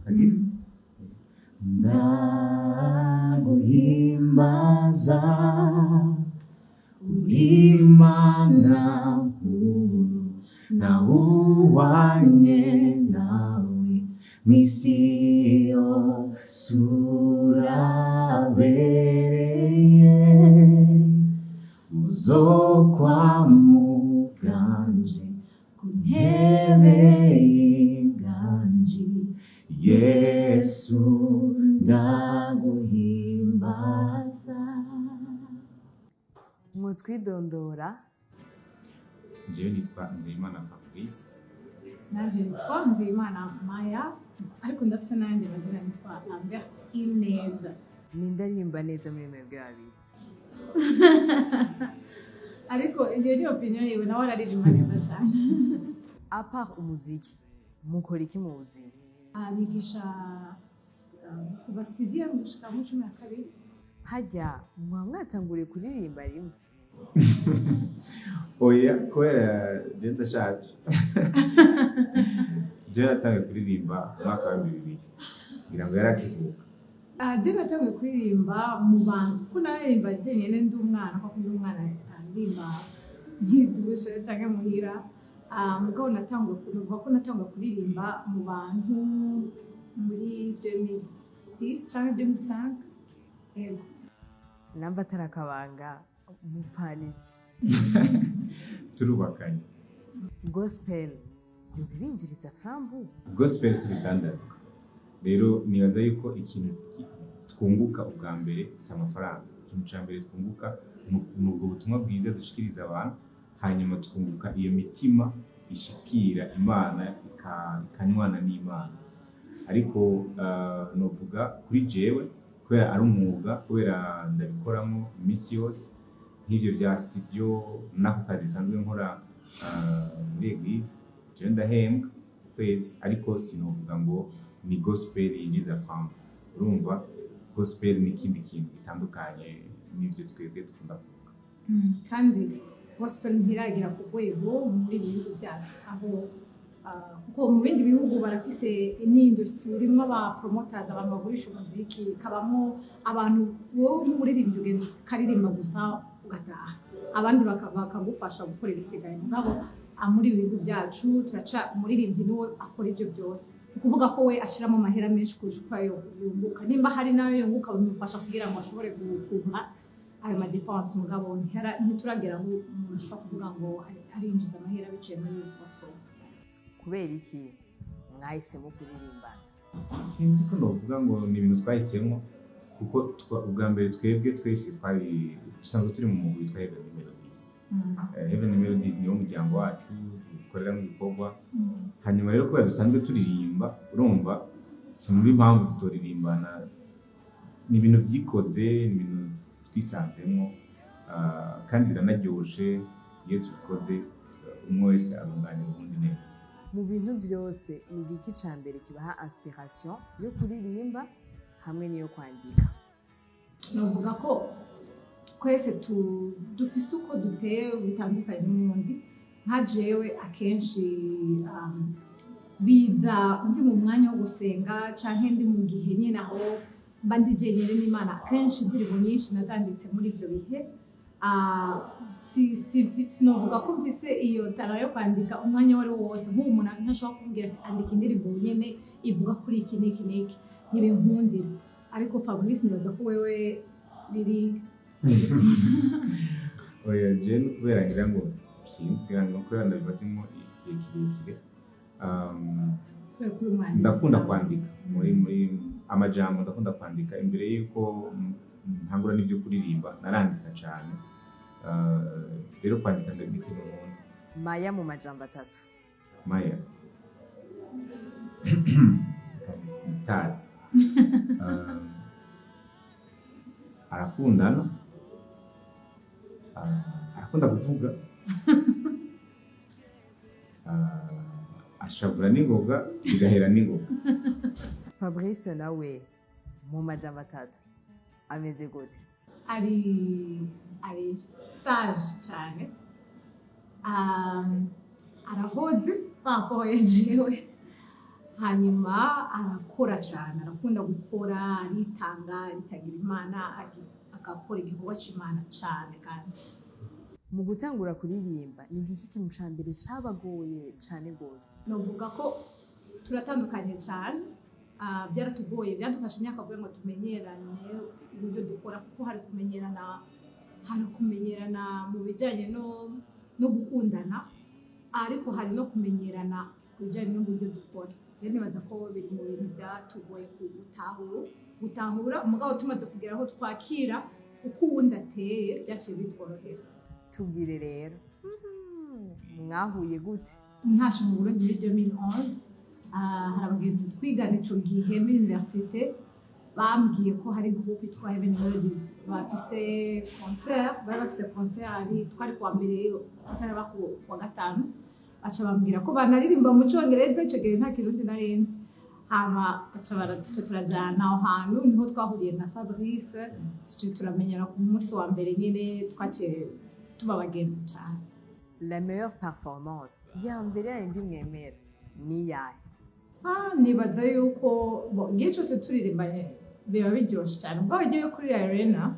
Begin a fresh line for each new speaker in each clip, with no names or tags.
Kagira.
Ndaguhimbaza, uri Imana nkuru, ntawuhwanye nawe mw'isi yose, urabereye, uzokwamuganje ku ntebe y'inganji. Yesu, ndaguhimbaza.
Mwotwidondora?
Jewe nitwa Nzeyimana Fabrice.
Nanjye nitwa Nzeyimana Maya, ariko ndafise n'ayandi mazina, nitwa Lambert Ineza.
Ninde aririmba neza muri mwebwe babiri?
Ariko iyo ni opinion yiwe, nawe araririmba neza cyane.
À part umuziki, mukora iki mu buzima?
Bigisha kuva sixième gushika muri 12.
Harya muba mwatanguriye kuririmba rimwe?
Oya, kubera je ndashaje. Jewe natangiye kuririmba mu mwaka wa 2000, ngira ngo yarakivuka.
Je natanguye kuririmba mu bantu kuko naririmba jenyine ndi umwana, kuko ndi umwana aririmba muri douche canke muhira. Mugabo natanguye, nuvuga ko natanguye kuririmba mu bantu muri 2006 canke 2005, yego.
Namba atari akabanga, mupfana iki?
Turubakanye.
Gospel yoba ibinjiriza frambu?
Gospel si urudandazwa. Rero nibaza yuko ikintu twunguka ubwa mbere si amafaranga. Ikintu cya mbere twunguka ni ubwo butumwa bwiza dushikiriza abantu, hanyuma twunguka iyo mitima ishikira Imana, ikanywana n'Imana. Ariko novuga kuri jewe, kubera ari umwuga, kubera ndabikoramo iminsi yose nk'ivyo vya studio n'ako kazi nsanzwe nkora muri église, jewe ndahembwa ku kwezi, ariko sinovuga ngo ni gospel yinjiza franc. Urumva, gospel ni ikindi kintu gitandukanye n'ivyo twebwe dukunda kuvuga.
Kandi gospel ntiragera ku rwego muri ibi bihugu byacu aho, kuko mu bindi bihugu barafise n'industry irimo aba promoters, abantu bagurisha umuziki, kabamo abantu. Wowe nk'umuririmbyi ugenda ukaririmba gusa ugataha, abandi bakagufasha gukora ibisigaye. Mugabo muri ibi bihugu byacu turaca umuririmbyi niwe akora ibyo byose. Ni ukuvuga ko we ashiramo amahera menshi kurusha uko ayo yunguka. Nimba hari n'ayo yunguka, bimufasha kugira ngo ashobore kuvura ayo ma dépenses. Mugabo ntituragera aho umuntu ashobora kuvuga ngo arinjiza amahera biciye muri gospel.
Kubera iki mwahisemo kuririmbana?
Sinzi ko novuga ngo ni ibintu twahisemo, kuko ubwa mbere twebwe twese twari dusanzwe turi mu mugwi witwa Heavenly Melodies. Heavenly Melodies niwo muryango wacu dukoreramo ibikorwa. Hanyuma rero kubera dusanzwe turirimba, urumva sinumva impamvu tutoririmbana. Ni ibintu vyikoze, ni ibintu twisanzemwo, kandi biranaryoshe iyo tubikoze, umwe wese arunganira uwundi neza.
Mu bintu vyose, ni igiki ca mbere kibaha inspiration yo kuririmba hamwe n'iyo kwandika?
Novuga ko twese dufise uko duteye bitandukanye n'uwundi. Nka jewe akenshi biza ndi mu mwanya wo gusenga canke ndi mu gihe nyine aho mba ndi jenyine n'Imana. Akenshi indirimbo nyinshi nazanditse muri ibyo bihe. Sinovuga ko mfise iyo talent yo kwandika umwanya uwo ari wo wose. Nk'ubu umuntu ntashobora kumbwira ati: "Andika indirimbo nyene ivuga kuri iki n'iki n'iki." Ntibinkundira. Ariko Fabrice, nibaza ko wewe biri
Oya, je ni kubera ngira ngo sinzi, ngira ngo kubera ndabimazemo igihe kirekire.
Kubera ko uri umwanditsi.
Ndakunda kwandika muri amajambo, ndakunda kwandika. Imbere y'uko ntangura n'ibyo kuririmba narandika cyane. Rero kwandika ni ikintu nkunda.
Maya mu majambo atatu?
Maya ntazi. Arakundana, arakunda kuvuga, ashavura n'ingoga, bigahera n'ingoga.
Fabrice nawe mu majambo atatu ameze gute?
Ari sage cyane, arahoze par rapport ya jewe. Hanyuma arakora cyane, arakunda gukora, aritanga, aritangira Imana, agakora igikorwa cy'Imana cyane kandi.
Mu gutangura kuririmba, ni igiki kintu ca mbere cabagoye cane gose?
Novuga ko turatandukanye cyane. Byaratugoye, byadufashe imyaka kugira ngo tumenyerane uburyo dukora, kuko hari kumenyerana mu bijyanye no gukundana, ariko hari no kumenyerana ku bijyanye n'uburyo dukora. Je nibaza ko biri mu bintu byatugoye gutahura. Umugabo tumaze kugera aho twakira uko uwundi ateye, byaciye bitworohera.
Tubwire rero, mwahuye gute?
Ntashe mu Burundi muri 2011, hari abagenzi twigana ico gihe muri université bambwiye ko hari groupe yitwa Heaven Melodies bafise concert. Bari bafise concert, ari twari kuwa mbere, concert yaba ku wa gatanu. Baca bambwira ko banaririmba mu Congereza, ico gihe nta Kirundi narinzi. Hama baca tuca turajana aho hantu, niho twahuriye na Fabrice, tuca turamenyana ku munsi wa mbere nyine, twaciye tuba abagenzi cane.
La meilleure performance ya mbere yayindi mwemera ni iyahe?
Nibaza yuko bo, igihe cyose turirimbanye biba biryoshe cyane. Ubwo bagiye kuri Arena,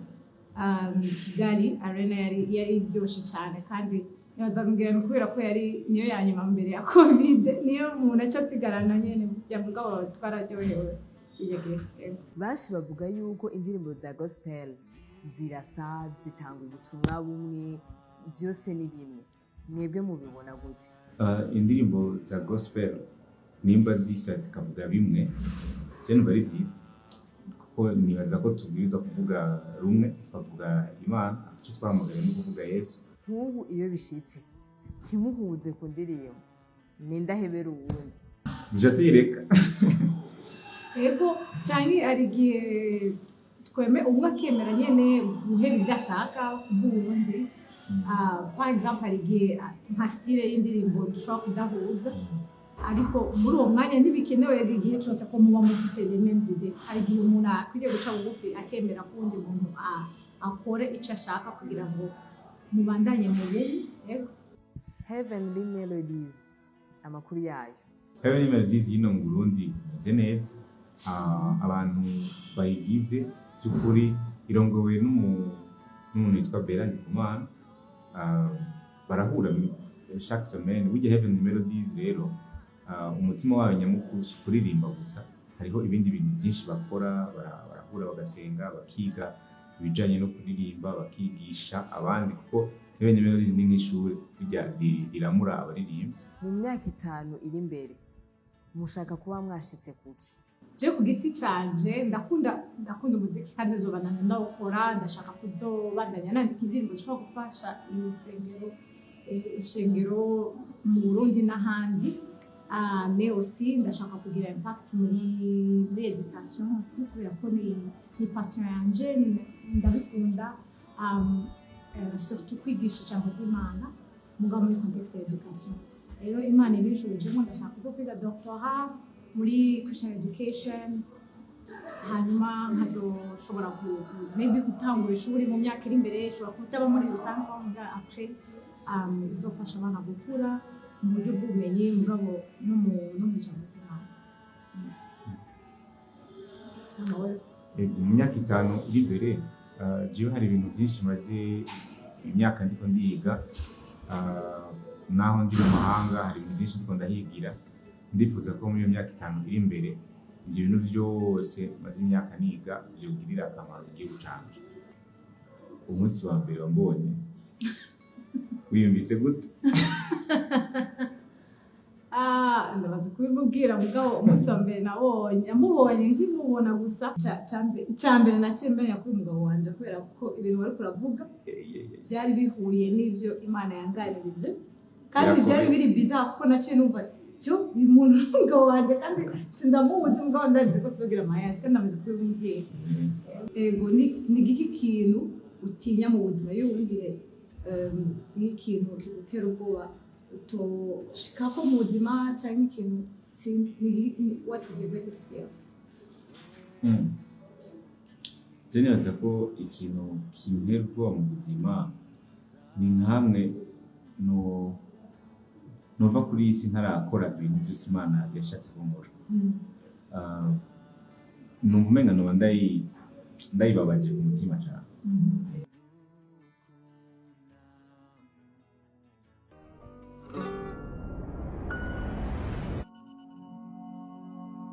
Kigali Arena yari iryoshe cyane, kandi nibaza mbwira ni kubera ko yari niyo ya nyuma mbere ya Covid, niyo umuntu aca asigarana nyene. Yavuga ngo twararyohewe kijya gihe. Yego.
Benshi bavuga yuko indirimbo za gospel zirasa, zitanga ubutumwa bumwe, byose ni bimwe. Mwebwe mubibona gute?
Indirimbo za gospel nimba zisa zikavuga bimwe, je numva ari vyiza, kuko nibaza ko tubwiriza kuvuga rumwe, tukavuga Imana. Icyo twahamagaye ni ukuvuga Yesu.
Nk'ubu iyo bishitse ntimuhuze ku ndirimbo, ninde ahebera uwundi?
Duca tuyireka.
Ego, cyane hari igihe tweme umwe akemera nyene guheba ibyo ashaka kubw'uwundi. Par exemple, hari igihe nka style y'indirimbo dushobora kudahuza, ariko muri uwo mwanya ntibikenewe igihe cyose ko muba mufise les mêmes idées. Hari igihe umuntu akwiriye guca bugufi, akemera ko uwundi muntu akore icyo ashaka kugira ngo mubandanye mu bumwe. Ego.
Heavenly Melodies, amakuru yayo?
Heavenly Melodies y'ino mu Burundi imeze neza. Abantu bayigize by'ukuri, irongowe n'umuntu witwa Bella Ndikumana. Barahura chaque semaine. Burya Heavenly Melodies rero, umutima wayo nyamukuru si kuririmba gusa, hariho ibindi bintu byinshi bakora. Barahura bagasenga, bakiga ibijanye no kuririmba, bakigisha abandi, kuko Heavenly Melodies ni nk'ishuri burya riramura abaririmbyi.
Mu myaka 5 iri imbere mushaka kuba mwashitse kuki?
Je ku giti canje ndakunda umuziki kandi nzobandanya ndawukora. Ndashaka kuzobandanya nandika indirimbo zishobora gufasha urusengero mu Burundi n'ahandi. Mais aussi ndashaka kugira impact muri education aussi, kubera ko ni passion yanje, ndabikunda, surtout kwigisha ijambo ry'Imana mugabo muri contexte ya education. Rero Imana ibishubijemo, ndashaka kuzokwiga doctorat muri Christian education, hanyuma nkazoshobora maybe gutangura ishuri mu myaka iri imbere, ishobora kutaba muri rusange après, izofasha abana gukura mu buryo bw'ubumenyi, mugabo no mu ijambo ry'Imana. Nawe?
Mu myaka 5 iri imbere, jewe hari ibintu byinshi maze imyaka ndiko ndiga. Naho ndi mu mahanga hari ibintu byinshi ndiko ndahigira. Ndifuza ko muri iyo myaka 5 iri imbere ibyo bintu byose maze imyaka niga vyogirira akamaro igihugu canje. Umunsi wa mbere wambonye wiyumvise gute?
Ndabaza kubimubwira, mugabo umunsi wa mbere nabonye, namubonye nkimubona gusa, ca mbere naciye menya ko uri umugabo wanje, kubera ko ibintu wariko uravuga byari bihuye n'ibyo Imana yanganirije, kandi
Birakomeye.
byari biri bizarre, kuko naciye numva cyo uyu muntu ni umugabo wanje kandi sindamuzi, mugabo ndazi ko tuzogira mariage kandi namaze kubimubwira. Ego, ni giki kintu utinya mu buzima? Iyo wumvire nk'ikintu kigutera ubwoba utoshikako mu buzima, cyangwa ikintu sinzi, what is your greatest fear?
Je nibaza ko ikintu kintera ubwoba mu buzima ni nkamwe no nova kuri iyi si ntarakora ibintu byose Imana yashatse ko nkora. Numva umenga noba ndayibabaje ku mutima cyane.